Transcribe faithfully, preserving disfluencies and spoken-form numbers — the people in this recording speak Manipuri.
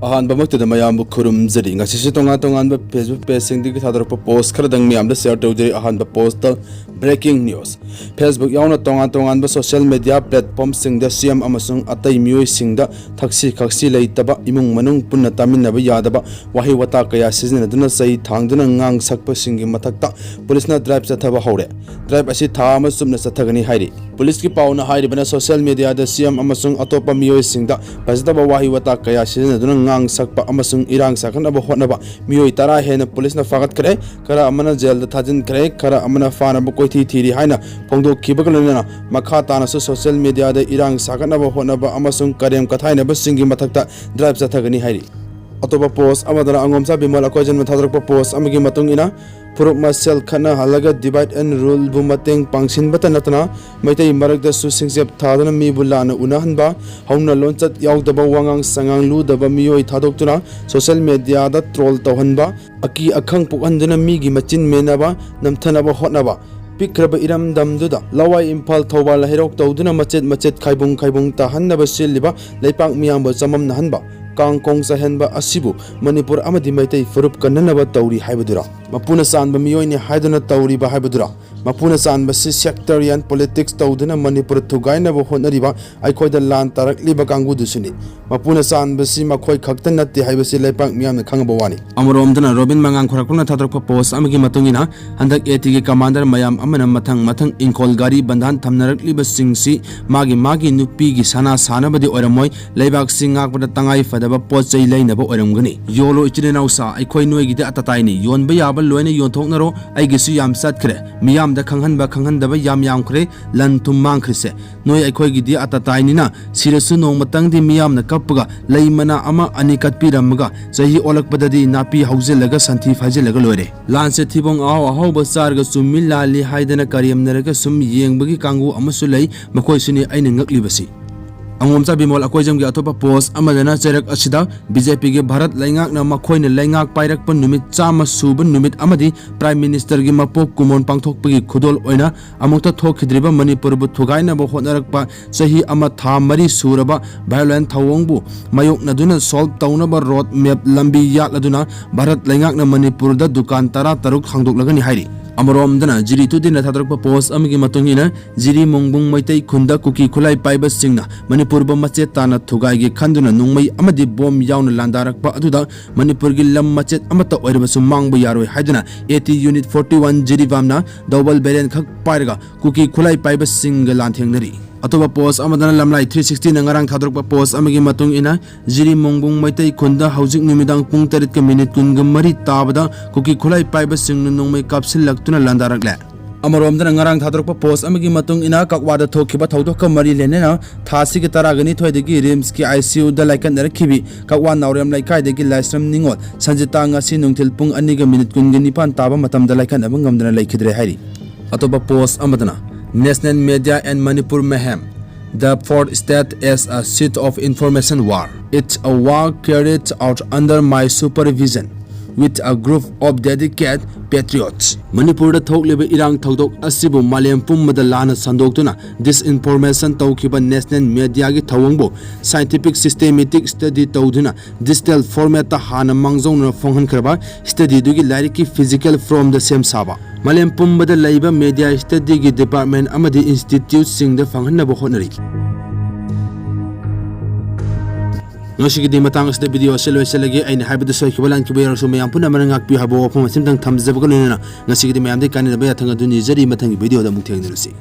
ꯑꯍꯥꯟꯕꯃꯛꯇꯗ ꯃꯌꯥꯝꯕꯨ ꯈꯨꯔꯨꯝꯖꯔꯤ꯫ ꯉꯁꯤꯁꯨ ꯇꯣꯉꯥꯟ ꯇꯣꯉꯥꯟꯕ Facebook pageꯁꯤꯡꯗꯒꯤ ꯊꯥꯗꯣꯔꯛꯄ post ꯈꯔꯗꯪ ꯃꯌꯥꯝꯗ share ꯇꯧꯖꯔꯤ꯫ ꯑꯍꯥꯟꯕ postꯇ breaking news꯫ Facebook ꯌꯥꯎꯅ ꯇꯣꯉꯥꯟ ꯇꯣꯉꯥꯟꯕ social media platformꯁꯤꯡꯗ CM ꯑꯃꯁꯨꯡ ꯑꯇꯩ ꯃꯤꯑꯣꯏꯁꯤꯡꯗ ꯊꯛꯁꯤ ꯈꯛꯁꯤ ꯂꯩꯇꯕ, ꯏꯃꯨꯡ ꯃꯅꯨꯡ ꯄꯨꯟꯅ ꯇꯥꯃꯤꯟꯅꯕ ꯌꯥꯗꯕ ꯋꯥꯍꯩ ꯋꯥꯇꯥ ꯀꯌꯥ ꯁꯤꯖꯤꯟꯅꯗꯨꯅ ꯆꯩ ꯊꯥꯡꯗꯨꯅ ꯉꯥꯡ ꯁꯛꯄꯁꯤꯡꯒꯤ ꯃꯊꯛꯇ ꯄꯨꯂꯤꯁꯅ drive ꯆꯠꯊꯕ ꯍꯧꯔꯦ꯫ Drive ꯑꯁꯤ ꯊꯥ ꯑꯃ ꯆꯨꯞꯅ ꯆꯠꯊꯒꯅꯤ ꯍꯥꯏꯔꯤ꯫ ꯄꯨꯂꯤꯁꯀꯤ ꯄꯥꯎꯅ ꯍꯥꯏꯔꯤꯕꯅ, social mediaꯗ CM ꯑꯃꯁꯨꯡ ꯑꯇꯣꯞꯄ ꯃꯤꯑꯣꯏꯁꯤꯡꯗ ꯐꯖꯗꯕ ꯋꯥꯍꯩ ꯋꯥꯇꯥ ꯀꯌꯥ ꯁꯤꯖꯤꯟꯅꯗꯨꯅ ꯉꯥꯡ ꯁꯛꯄ ꯑꯃꯁꯨꯡ ꯏꯔꯥꯡ ꯁꯥꯒꯠꯅꯕ ꯍꯣꯠꯅꯕ ꯃꯤꯑꯣꯏ ꯇꯔꯥ ꯍꯦꯟꯅ ꯄꯨꯂꯤꯁꯅ ꯐꯥꯒꯠꯈ꯭ꯔꯦ꯫ ꯈꯔ ꯑꯃꯅ ꯖꯦꯜꯗ ꯊꯥꯖꯤꯟꯈ꯭ꯔꯦ, ꯈꯔ ꯑꯃꯅ ꯐꯥꯅꯕ ꯀꯣꯏꯊꯤ ꯊꯤꯔꯤ ꯍꯥꯏꯅ ꯐꯣꯡꯗꯣꯛꯈꯤꯕꯒ ꯂꯣꯏꯅꯅ ꯃꯈꯥ ꯇꯥꯅꯁꯨ social mediaꯗ ꯏꯔꯥꯡ ꯁꯥꯒꯠꯅꯕ ꯍꯣꯠꯅꯕ ꯑꯃꯁꯨꯡ ꯀꯔꯦꯝ ꯀꯊꯥꯏꯅꯕꯁꯤꯡꯒꯤ ꯃꯊꯛꯇ drive ꯆꯠꯊꯒꯅꯤ ꯍꯥꯏꯔꯤ꯫ ꯑꯇꯣꯞꯄ post ꯑꯃꯗꯅ ꯑꯉꯣꯝꯆꯥ ꯕꯤꯃꯜ ꯑꯩꯈꯣꯏ ꯖꯟꯃ ꯊꯥꯗꯣꯔꯛꯄ post ꯑꯃꯒꯤ ꯃꯇꯨꯡ ꯏꯟꯅ, ꯐꯨꯔꯨꯞ ꯃꯁꯦꯜ ꯈꯠꯅꯍꯜꯂꯒ divide and ruleꯕꯨ ꯃꯇꯦꯡ ꯄꯥꯡꯁꯤꯟꯕꯇ ꯅꯠꯇꯅ ꯃꯩꯇꯩ ꯃꯔꯛꯇꯁꯨ ꯁꯤꯡꯆꯦꯞ ꯊꯥꯗꯨꯅ ꯃꯤꯕꯨ ꯂꯥꯟꯅ ꯎꯅꯍꯟꯕ, ꯍꯧꯅ ꯂꯣꯟꯆꯠ ꯌꯥꯎꯗꯕ, ꯋꯥꯉꯥꯡ ꯁꯉꯥꯡ ꯂꯨꯗꯕ ꯃꯤꯑꯣꯏ ꯊꯥꯗꯣꯛꯇꯨꯅ social mediaꯗ troll ꯇꯧꯍꯟꯕ, ꯑꯀꯤ ꯑꯈꯪ ꯄꯣꯛꯍꯟꯗꯨꯅ ꯃꯤꯒꯤ ꯃꯆꯤꯟ ꯃꯦꯟꯅꯕ, ꯅꯝꯊꯅꯕ ꯍꯣꯠꯅꯕ, ꯄꯤꯛꯈ꯭ꯔꯕ ꯏꯔꯝꯗꯝꯗꯨꯗ ꯂꯋꯥꯏ ꯏꯝꯐꯥꯜ ꯊꯧꯕꯥꯜ ꯍꯩꯔꯣꯛ ꯇꯧꯗꯨꯅ ꯃꯆꯦꯠ ꯃꯆꯦꯠ ꯈꯥꯏꯕꯨꯡ ꯈꯥꯏꯕꯨꯡ ꯇꯥꯍꯟꯅꯕ ꯁꯤꯜꯂꯤꯕ ꯂꯩꯄꯥꯛ ꯃꯤꯌꯥꯝꯕꯨ ꯆꯃꯝꯅꯍꯟꯕ, ꯀꯥꯡ ꯀꯣꯡ ꯆꯥꯏꯍꯟꯕ ꯑꯁꯤꯕꯨ ꯃꯅꯤꯄꯨꯔ ꯑꯃꯗꯤ ꯃꯩꯇꯩ ꯐꯨꯔꯨꯞ ꯀꯟꯅꯅꯕ ꯇꯧꯔꯤ ꯍꯥꯏꯕꯗꯨꯔꯥ? ꯃꯄꯨꯅ ꯆꯥꯟꯕ ꯃꯤꯑꯣꯏꯅꯤ ꯍꯥꯏꯗꯨꯅ ꯇꯧꯔꯤꯕ ꯍꯥꯏꯕꯗꯨꯔꯥ? ꯃꯄꯨꯅ ꯆꯥꯟꯕꯁꯤ sectarian politics ꯇꯧꯗꯨꯅ ꯃꯅꯤꯄꯨꯔ ꯊꯨꯒꯥꯏꯅꯕ ꯍꯣꯠꯅꯔꯤꯕ ꯑꯩꯈꯣꯏꯗ ꯂꯥꯟ ꯇꯥꯔꯛꯂꯤꯕ ꯀꯥꯡꯕꯨꯗꯨꯁꯨꯅꯤ꯫ ꯃꯄꯨꯅ ꯆꯥꯟꯕꯁꯤ ꯃꯈꯣꯏ ꯈꯛꯇ ꯅꯠꯇꯦ ꯍꯥꯏꯕꯁꯤ ꯂꯩꯄꯥꯛ ꯃꯤꯌꯥꯝꯅ ꯈꯪꯉꯕ ꯋꯥꯅꯤ꯫ ꯑꯃꯔꯣꯝꯗꯅ ꯔꯣꯕꯤꯟ ꯃꯉꯥꯡ ꯈꯣꯏꯔꯥꯛꯄꯝꯅ ꯊꯥꯗꯣꯔꯛꯄ post ꯑꯃꯒꯤ ꯃꯇꯨꯡ ꯏꯟꯅ, ꯍꯟꯗꯛ ATꯒꯤ commander ꯃꯌꯥꯝ ꯑꯃꯅ ꯃꯊꯪ ꯃꯊꯪ ꯏꯪꯈꯣꯜ ꯒꯥꯔꯤ ꯕꯟꯙꯥꯟ ꯊꯝꯅꯔꯛꯂꯤꯕꯁꯤꯡꯁꯤ ꯃꯥꯒꯤ ꯃꯥꯒꯤ ꯅꯨꯄꯤꯒꯤ ꯁꯅꯥ ꯁꯥꯅꯕꯗꯤ ꯑꯣꯏꯔꯝꯃꯣꯏ, ꯂꯩꯕꯥꯛꯁꯤ ꯉꯥꯛꯄꯗ ꯇꯉꯥꯏ ꯐꯗꯕ ꯄꯣꯠ ꯆꯩ ꯂꯩꯅꯕ ꯑꯣꯏꯔꯝꯒꯅꯤ꯫ ꯌꯣꯜꯂꯣ ꯏꯆꯤꯟ ꯏꯅꯥꯎꯁꯥ, ꯑꯩꯈꯣꯏ ꯅꯣꯏꯒꯤꯗꯤ ꯑꯇꯇꯥꯏꯅꯤ, ꯌꯣꯟꯕ ꯌꯥꯕ ꯂꯣꯏꯅ ꯌꯣꯟꯊꯣꯛꯅꯔꯣ, ꯑꯩꯒꯤꯁꯨ ꯌꯥꯝ ꯆꯠꯈ꯭ꯔꯦ, ꯃꯤꯌꯥꯝꯗ ꯈꯪꯍꯟꯕ ꯈꯪꯍꯟꯗꯕ ꯌꯥꯝ ꯌꯥꯝꯈ꯭ꯔꯦ, ꯂꯟ ꯊꯨꯝ ꯃꯥꯡꯈ꯭ꯔꯤꯁꯦ꯫ ꯅꯣꯏ ꯑꯩꯈꯣꯏꯒꯤꯗꯤ ꯑꯇꯇꯥꯏꯅꯤꯅ ꯁꯤꯔꯁꯨ ꯅꯣꯡꯃꯇꯪꯗꯤ ꯃꯤꯌꯥꯝꯅ ꯀꯞꯄꯒ ꯂꯩ ꯃꯅꯥ ꯑꯃ ꯑꯅꯤ ꯀꯠꯄꯤꯔꯝꯃꯒ ꯆꯍꯤ ꯑꯣꯜꯂꯛꯄꯗꯗꯤ ꯅꯥꯄꯤ ꯍꯧꯖꯤꯜꯂꯒ ꯁꯟꯊꯤ ꯐꯥꯏꯖꯤꯜꯂꯒ ꯂꯣꯏꯔꯦ꯫ ꯂꯥꯟꯁꯦ ꯊꯤꯕꯣꯡ ꯑꯍꯥꯎ ꯑꯍꯥꯎꯕ ꯆꯥꯔꯒ ꯆꯨꯝꯃꯤ ꯂꯥꯜꯂꯤ ꯍꯥꯏꯗꯅ ꯀꯔꯦꯝꯅꯔꯒ ꯁꯨꯝ ꯌꯦꯡꯕꯒꯤ ꯀꯥꯡꯕꯨ ꯑꯃꯁꯨ ꯂꯩ, ꯃꯈꯣꯏꯁꯨꯅꯤ ꯑꯩꯅ ꯉꯛꯂꯤꯕꯁꯤ꯫ ꯑꯉꯣꯝꯆꯥ ꯕꯤꯃꯣꯜ ꯑꯀꯣꯏꯖꯝꯒꯤ ꯑꯇꯣꯞꯄ ꯄꯣꯁ ꯑꯃꯗꯅ ꯆꯩꯔꯛ ꯑꯁꯤꯗ ꯕꯤ ꯖꯦ ꯄꯤꯒꯤ ꯚꯥꯔꯠ ꯂꯩꯉꯥꯛꯅ ꯃꯈꯣꯏꯅ ꯂꯩꯉꯥꯛ ꯄꯥꯏꯔꯛꯄ ꯅꯨꯃꯤꯠ ꯆꯥꯝꯃ ꯁꯨꯕ ꯅꯨꯃꯤꯠ ꯑꯃꯗꯤ ꯄ꯭ꯔꯥꯏꯝ ꯃꯤꯅꯤꯁꯇꯔꯒꯤ ꯃꯄꯣꯛ ꯀꯨꯝꯑꯣꯟ ꯄꯥꯡꯊꯣꯛꯄꯒꯤ ꯈꯨꯗꯣꯜ ꯑꯣꯏꯅ ꯑꯃꯨꯛꯇ ꯊꯣꯛꯈꯤꯗ꯭ꯔꯤꯕ ꯃꯅꯤꯄꯨꯔꯕꯨ ꯊꯨꯒꯥꯏꯅꯕ ꯍꯣꯠꯅꯔꯛꯄ ꯆꯍꯤ ꯑꯃ ꯊꯥ ꯃꯔꯤ ꯁꯨꯔꯕ ꯚꯥꯏꯑꯣꯂꯦꯟ ꯊꯧꯑꯣꯡꯕꯨ ꯃꯥꯌꯣꯛꯅꯗꯨꯅ ꯁꯣꯜꯕ ꯇꯧꯅꯕ ꯔꯣꯗ ꯃꯦꯞ ꯂꯝꯕꯤ ꯌꯥꯠꯂꯗꯨꯅ ꯚꯥꯔꯠ ꯂꯩꯉꯥꯛꯅ ꯃꯅꯤꯄꯨꯔꯗ ꯗꯨꯀꯥꯟ ꯇꯔꯥ ꯇꯔꯨꯛ ꯍꯥꯡꯗꯣꯛꯂꯒꯅꯤ ꯍꯥꯏꯔꯤ꯫ ꯑꯃꯔꯣꯝꯗꯅ ꯖꯤꯔꯤ ꯇꯨꯗꯦꯅ ꯊꯥꯗꯣꯔꯛꯄ ꯄꯣꯁ ꯑꯃꯒꯤ ꯃꯇꯨꯡ ꯏꯟꯅ ꯖꯤꯔꯤ ꯃꯣꯡꯕꯨꯡ ꯃꯩꯇꯩ ꯈꯨꯟꯗ ꯀꯨꯀꯤ ꯈꯨꯠꯂꯥꯏ ꯄꯥꯏꯕꯁꯤꯡꯅ ꯃꯅꯤꯄꯨꯔꯕꯨ ꯃꯆꯦꯠ ꯇꯥꯅ ꯊꯨꯒꯥꯏꯒꯦ ꯈꯟꯗꯨꯅ ꯅꯣꯡꯃꯩ ꯑꯃꯗꯤ ꯕꯣꯝ ꯌꯥꯎꯅ ꯂꯥꯟꯗꯥꯔꯛꯄ ꯑꯗꯨꯗ ꯃꯅꯤꯄꯨꯔꯒꯤ ꯂꯝ ꯃꯆꯦꯠ ꯑꯃꯠꯇ ꯑꯣꯏꯔꯕꯁꯨ ꯃꯥꯡꯕ ꯌꯥꯔꯣꯏ ꯍꯥꯏꯗꯨꯅ A T unit forty one ꯖꯤꯔꯤꯕꯥꯝꯅ ꯗꯧꯕꯜ ꯕꯦꯔꯦꯟ ꯈꯛ ꯄꯥꯏꯔꯒ ꯀꯨꯀꯤ ꯈꯨꯠꯂꯥꯏ ꯄꯥꯏꯕꯁꯤꯡꯒ ꯂꯥꯟꯊꯦꯡꯅꯔꯤ꯫ ꯑꯇꯣꯞꯄ ꯄꯣꯁ ꯑꯃꯗꯅ ꯂꯝꯂꯥꯏ ꯊ꯭ꯔꯤ ꯁꯤꯛꯁꯇꯤꯅ ꯉꯔꯥꯡ ꯊꯥꯗꯣꯔꯛꯄ ꯄꯣꯁ ꯑꯃꯒꯤ ꯃꯇꯨꯡ ꯏꯟꯅ ꯖꯤꯔꯤ ꯃꯣꯡꯕꯨꯡ ꯃꯩꯇꯩ ꯈꯨꯟꯗ ꯍꯧꯖꯤꯛ ꯅꯨꯃꯤꯗꯥꯡ ꯄꯨꯡ ꯇꯔꯦꯠꯀ ꯃꯤꯅꯤꯠ ꯀꯨꯟꯒ ꯃꯔꯤ ꯇꯥꯕꯗ ꯀꯨꯀꯤ ꯈꯨꯠꯂꯥꯏ ꯄꯥꯏꯕꯁꯤꯡꯅ ꯅꯣꯡꯃꯩ ꯀꯥꯞꯁꯤꯜꯂꯛꯇꯨꯅ ꯂꯥꯟꯗꯥꯔꯛꯂꯦ꯫ ꯑꯃꯔꯣꯝꯗꯅ ꯉꯔꯥꯡ ꯊꯥꯗꯣꯔꯛꯄ ꯄꯣꯁ ꯑꯃꯒꯤ ꯃꯇꯨꯡ ꯏꯟꯅ ꯀꯛꯋꯥꯗ ꯊꯣꯛꯈꯤꯕ ꯊꯧꯗꯣꯛꯀ ꯃꯔꯤ ꯂꯩꯅꯅ ꯊꯥ ꯑꯁꯤꯒꯤ ꯇꯔꯥꯒ ꯅꯤꯊꯣꯏꯗꯒꯤ ꯔꯤꯝꯁꯀꯤ ꯑꯥꯏ ꯁꯤ ꯌꯨꯗ ꯂꯥꯏꯀꯠꯅꯔꯛꯈꯤꯕꯤ ꯀꯛꯋꯥ ꯅꯥꯎꯔꯦꯝ ꯂꯩꯀꯥꯏꯗꯒꯤ ꯂꯥꯏꯁ꯭ꯔꯝ ꯅꯤꯉꯣꯜ ꯁꯟꯖꯤꯇꯥ ꯉꯁꯤ ꯅꯨꯡꯊꯤꯜ ꯄꯨꯡ ꯑꯅꯤꯒ ꯃꯤꯅꯤꯠ ꯀꯨꯟꯒ ꯅꯤꯄꯥꯟ ꯇꯥꯕ ꯃꯇꯝꯗ ꯂꯥꯏꯀꯠꯅꯕ ꯉꯝꯗꯅ ꯂꯩꯈꯤꯗ꯭ꯔꯦ ꯍꯥꯏꯔꯤ꯫ ꯑꯇꯣꯞꯄ ꯄꯣꯁ ꯑꯃꯗꯅ National Media and Manipur Mayhem, the fourth state as a seat of information war. It's a war carried out under my supervision with a group of dedicated patriots. ꯃꯅꯤꯄꯨꯔꯗ ꯊꯣꯛꯂꯤꯕ ꯏꯔꯥꯡ ꯊꯧꯗꯣꯛ ꯑꯁꯤꯕꯨ ꯃꯥꯂꯦꯝ ꯄꯨꯝꯕꯗ ꯂꯥꯟꯅ ꯁꯟꯗꯣꯛꯇꯨꯅ disinformation ꯇꯧꯈꯤꯕ ꯅꯦꯁꯅꯦꯜ ꯃꯦꯗꯤꯌꯥꯒꯤ ꯊꯧꯑꯣꯡꯕꯨ scientific systematic study ꯇꯧꯗꯨꯅ digital formatꯇ ꯍꯥꯟꯅ ꯃꯥꯡꯖꯧꯅꯅ ꯐꯣꯡꯍꯟꯈ꯭ꯔꯕ studyꯗꯨꯒꯤ ꯂꯥꯏꯔꯤꯛꯀꯤ physical formꯗ ꯁꯦꯝ ꯁꯥꯕ꯫ ꯃꯥꯂꯦꯝ ꯄꯨꯝꯕꯗ ꯂꯩꯕ ꯃꯦꯗꯤꯌꯥ studyꯒꯤ department ꯑꯃꯗꯤ instituteꯁꯤꯡꯗ ꯐꯪꯍꯟꯅꯕ ꯍꯣꯠꯅꯔꯤ꯫ ꯉꯁꯤꯒꯤꯗꯤ ꯃꯇꯥꯡ ꯑꯁꯤꯗ video ꯑꯁꯤ ꯂꯣꯏꯁꯤꯜꯂꯒꯦ꯫ ꯑꯩꯅ ꯍꯥꯏꯕꯗ ꯁꯣꯏꯈꯤꯕ ꯂꯥꯟꯈꯤꯕ ꯌꯥꯎꯔꯁꯨ ꯃꯌꯥꯝ ꯄꯨꯝꯅꯃꯛꯅ ꯉꯥꯛꯄꯤꯌꯨ ꯍꯥꯏꯕ ꯋꯥꯐꯝ ꯑꯁꯤꯝꯇꯪ ꯊꯝꯖꯕꯒ ꯂꯣꯏꯅꯅ ꯉꯁꯤꯒꯤꯗꯤ ꯃꯌꯥꯝꯗꯒꯤ ꯀꯥꯟꯅꯗꯕ ꯌꯥꯊꯪ ꯑꯗꯨ ꯅꯤꯖꯔꯤ꯫ ꯃꯊꯪꯒꯤ videoꯗ ꯑꯃꯨꯛ ꯊꯦꯡꯅꯔꯁꯤ꯫